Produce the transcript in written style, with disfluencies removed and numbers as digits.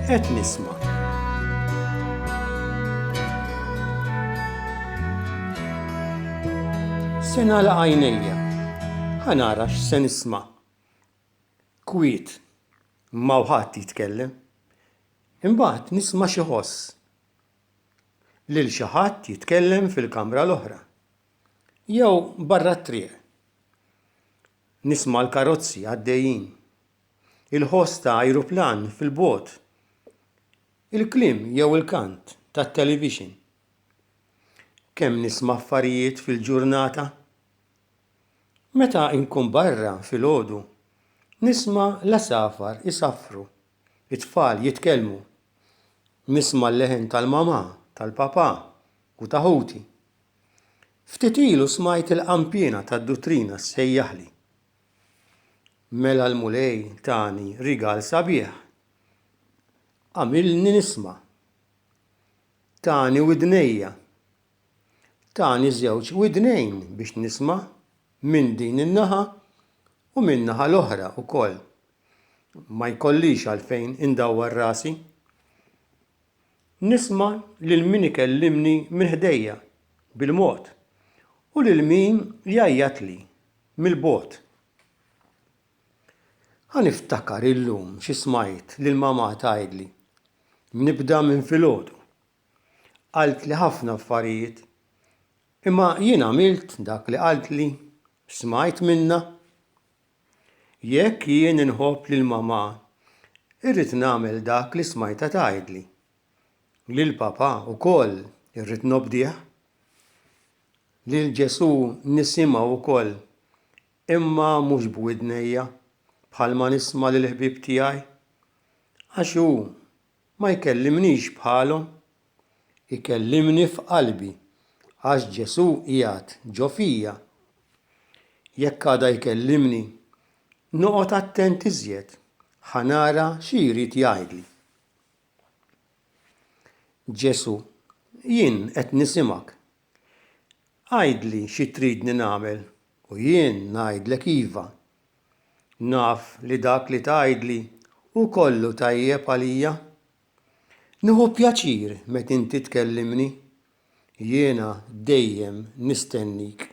Qed nisma'. Se nagħlaq għajnejja. Ħa nara x'se nisma'. Kwiet. M'hawn ħadd jitkellem. Imbagħad nisma' xi ħoss. Lil xi ħadd jitkellem fil-kamra l-oħra. Jew barra t-triq. Nisma' l-karozzi għaddejjin. Il-ħoss ta' ajruplan fil-bogħod. Il-kliem jew il-kant tat-televixin. Kemm nisma' affarijiet fil-ġurnata! Meta nkun barra filgħodu, nisma' l-għasafar isaffru, it-tfal jitkellmu. Nisma' l-leħen tal-mamà, tal-papà u ta' ħuti. Ftit ilu smajt il-qanpiena tad-duttrina ssejjaħli. Mela l-Mulej tani rigal sabiħ. Għamilni nisma'. Tani widnejja. Tani żewġ widnejn biex nisma' minn din in-naħa u min-naħa l-oħra wkoll. Ma jkollix għalfejn indawwar rasi. Nisma' lil min ikellimni minn ħdejja, bil-mod, u lil min jgħajjatli mill-bogħod. Ħa niftakar illum xi smajt lil mamà tgħidli. Nibda minn filgħodu. Qaltli ħafna affarijiet. Imma jien għamilt dak li qaltli, smajt minnha. Jekk jien inħobb lil mamà, irrid nagħmel dak li smajtha tgħidli. Lil papà wkoll irrid nobdih. Lil Ġesù nisimgħu wkoll, imma mhux b'widnejja, bħalma nisma' lill-ħbieb tiegħi. Għax hu Ma jkellimnix bħalhom. Ikellimni f'qalbi, għax Ġesù qiegħed ġo fija. Jekk għada jkellimni, noqgħod attent iżjed, ħa nara xi jrid jgħidli. Ġesù, jien qed nisimgħek. Għidli xi tridni nagħmel u jien ngħidlek iva. Naf li dak li tgħidli hu kollu tajjeb għalija. Nieħu pjaċir met inti tkellimni. Jiena dejjem nistennik.